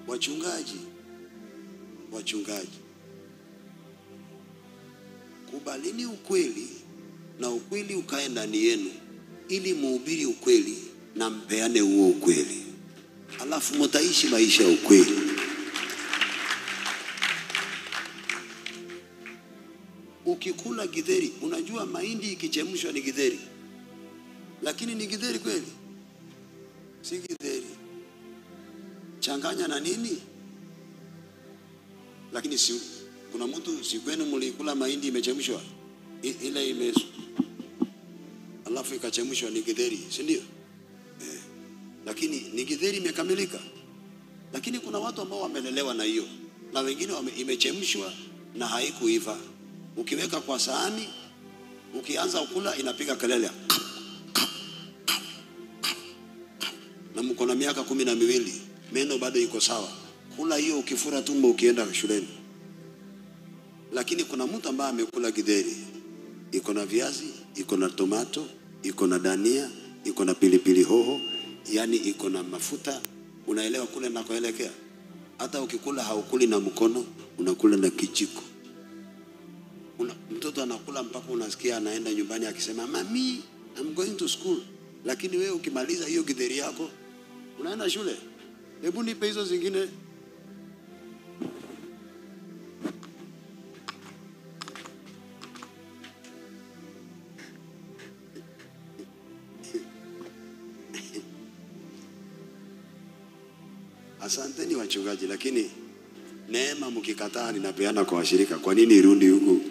Wachungaji, wachungaji, kubalini ukweli na ukweli ukae ndani yenu, ili muhubiri ukweli na mpeane huo ukweli, alafu mtaishi maisha ya ukweli. Ukikula githeri, unajua mahindi ikichemshwa ni githeri, lakini ni githeri kweli? Si githeri. Changanya na nini? Lakini si kuna mtu, si kwenu mlikula mahindi imechemshwa ile ime alafu ikachemshwa ni githeri, si ndio? Lakini ni githeri imekamilika. Lakini kuna watu ambao wamelelewa na hiyo, na wengine imechemshwa na haikuiva. Ukiweka kwa sahani, ukianza kula inapiga kelele. Na mko na miaka 12, meno bado iko sawa. Kula hiyo ukifura tumbo ukienda shuleni. Lakini kuna mtu ambaye amekula githeri, iko na viazi, iko na tomato, iko na dania, iko na pilipili hoho, yani iko na mafuta. Unaelewa kule nakoelekea? Hata ukikula haukuli na mkono, unakula na kijiko. Mtoto anakula mpaka unasikia anaenda nyumbani akisema, "Mami, I'm going to school." Lakini wewe ukimaliza hiyo githeri yako unaenda shule. Hebu nipe hizo zingine. Asanteni wachungaji, lakini neema mkikataa ninapeana kwa washirika. Kwa nini irudi huku?